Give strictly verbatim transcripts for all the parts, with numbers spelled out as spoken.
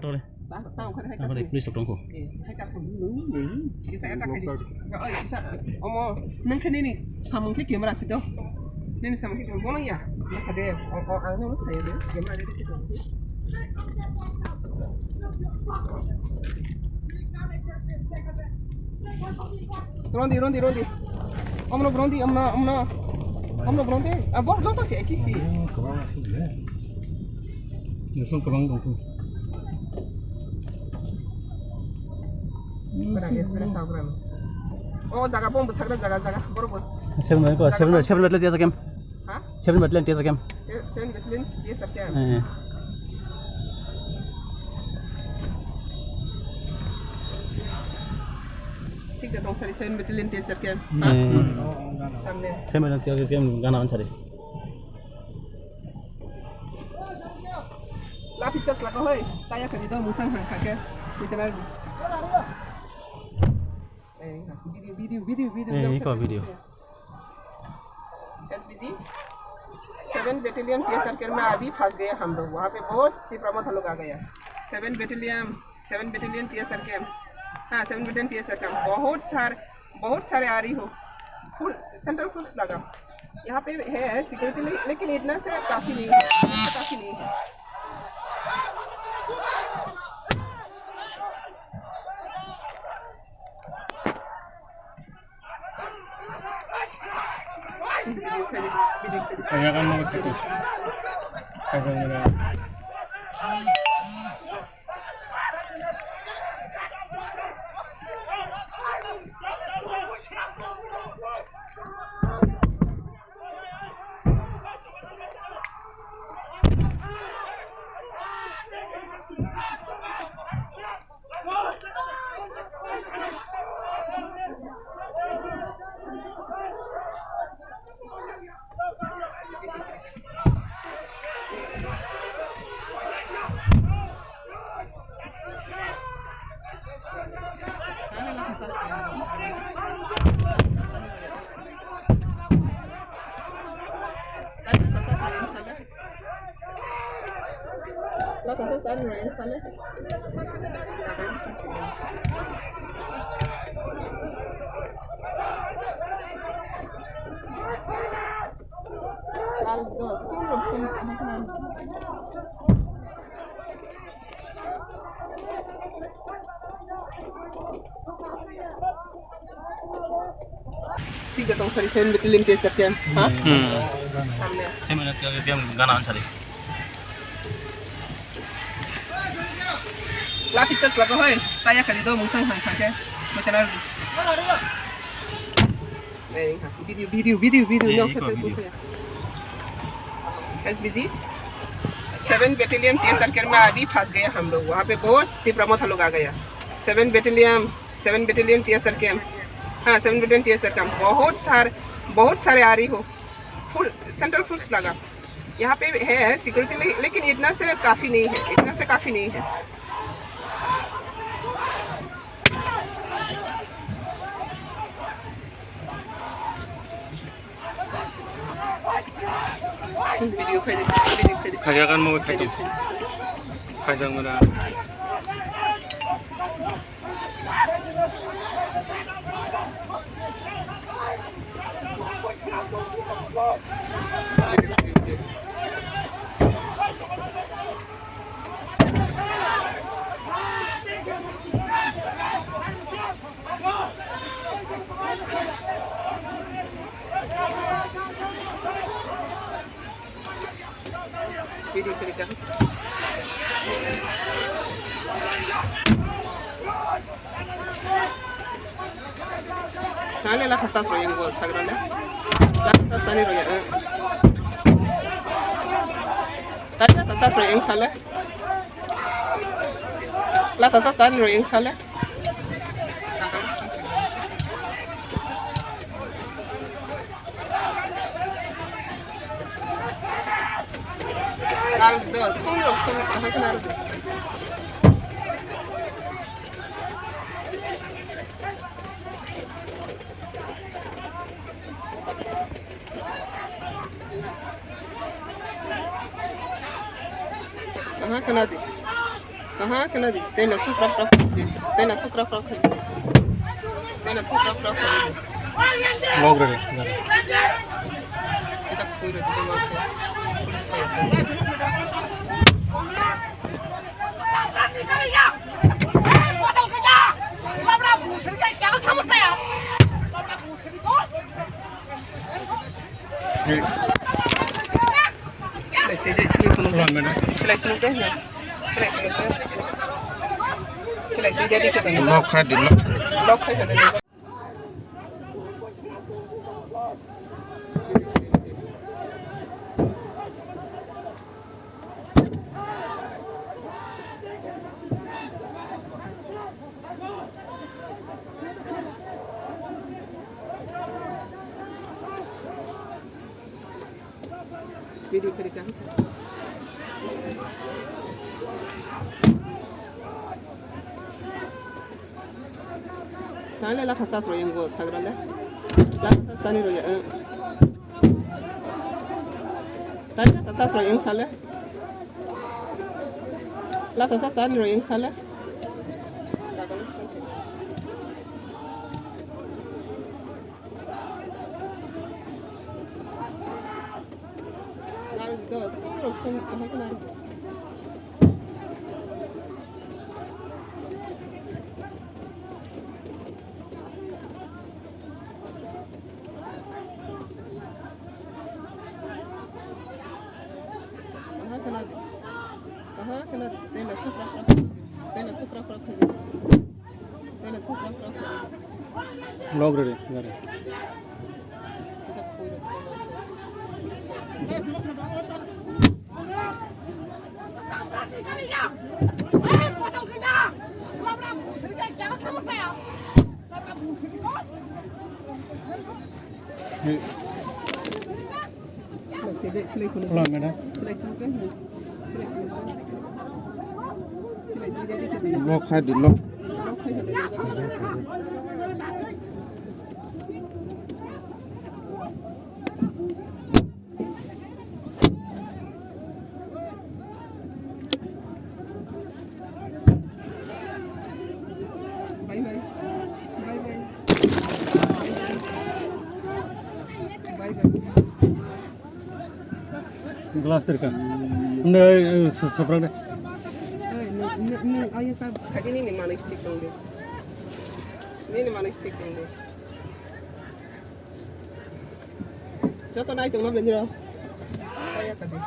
Tore. Tang, tang, okhare hai Tang kare, kare. Please, tong ko. Eh, hai kare, nung, nung. Kisa attack kari. Oi, kisa, omo, nung khe nini samung khe camera si do. Nini samung khe camera, bono ya. Nakha de, o, o, ang nung sai de. Camera de, de, de. Rondi, rondi, rondi. Omno rondi, omno, omno. Omno rondi. Ah, bor joto se, eki se. Kwbang aswk le. Nisung kwbang dong. Kwbang aswk le. O jaga, bom bwsakra jaga, jaga, borok bo. Seven, seven, seven, seven, seven, Ha? Seven battalion T S R camp. Eh, seven battalion T S R camp. Eh. Thik da tong sari seven battalion T S R camp. Eh. Ha? Samne. Seven battalion T S R camp gana on sari. Lathi charge laga hoi. Taya khadi do musang hang khake. Literal. Eh, video, video, video, video. Eh, iko video. S B G, seven battalion TSR camp में अभी फंस गया हम लोग, वहाँ पे बहुत तीव्र मत हम लोग आ गया। Seven battalion, seven battalion TSR camp, हाँ, सेवन बटालियन टीएसआर कैंप, बहुत सार, बहुत सारे आ रही हो, फुल सेंट्रल फोर्स लगा, यहाँ पे है सिक्योरिटी, ले-, लेकिन इतना से काफ़ी नहीं है, इतना से काफ़ी नहीं है। Kaya kan mau gitu. Kaya kan mau. Thik da tong sari seven battalion T S R camp, ha? Hmm. Samne. Seven battalion T S R camp gana on sari. Lathi charge laga hoi, taya khadi do musang hang khake. Machana. Video, video, video, video. Eh, no, iko khe video. S B G, seven battalion TSR camp में अभी फंस गया हम लोग, वहाँ पे बहुत तीव्र मत हम लोग आ गया। Seven battalion, seven battalion TSR camp, हाँ, सेवन बटालियन टीएसआर कैंप, बहुत सार, बहुत सारे आ रही हो, फुल सेंट्रल फोर्स लगा, यहाँ पे है सिक्योरिटी, ले-, लेकिन इतना से काफ़ी नहीं है, इतना से काफ़ी नहीं है। Video khai di, video khai di. Khaiya kan mo khai di. Video khai di. Khaijak mera. Video klik ah. Tale la khasas royang go sagrale. La khasas tani royang. Tale la khasas royang sale. La khasas tani royang sale. Narwk do, thung rok thung, ahai khe narwk do. Aha, kana di. Aha, kena di. Tei na thuk rak rak khai di. Tei na thuk rak rak khai di. Tei na thuk rak rak khai di. Log re, re. Kisa khui re, kisa log re. Police khai. Ulan beda. Lock khai di, lock. Video kari kaham kha. Tale la khasas ro yang go sagra le. La khasas tani ro ya. Tale la khasas ro yang sale. La khasas tani ro yang sale. Log re, gari. Ulan beda. Lock khai di, lock. Bye bye. Bye bye. Bye bye. Glass rika. Nde, eh, s-, sopra de. Oi, nung, nung, nung, ayo ka. Kadi nini manui stick tong de. Nini manui stick tong de. Joto nai tongma belai niro. Kaya kadi.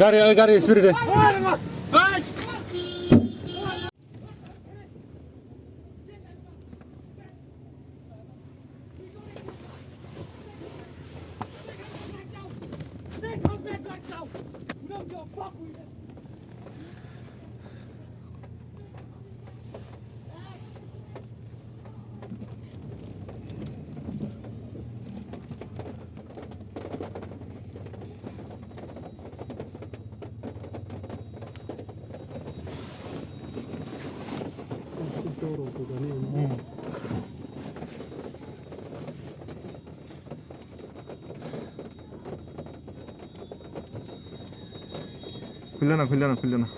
Gari, gari, speed de. Khulana, khulana, khulana.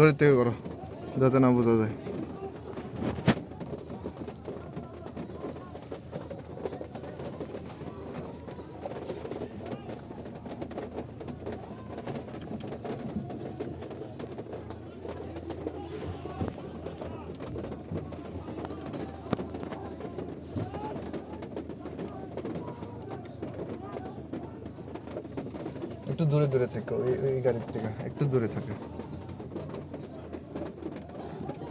ধরে থেকে করো, যাতে না বোঝা যায়। একটু দূরে দূরে থেকে, ওই, ওই গাড়ির থেকে একটু দূরে থাকে।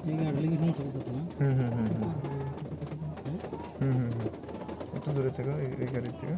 এই গাড়ি লেগে ফোন চলতেছে না? হুম, হুম, হুম, হুম। হুম, হুম, হুম। একটু দূরে থাকো এই, এই গাড়ির থেকে।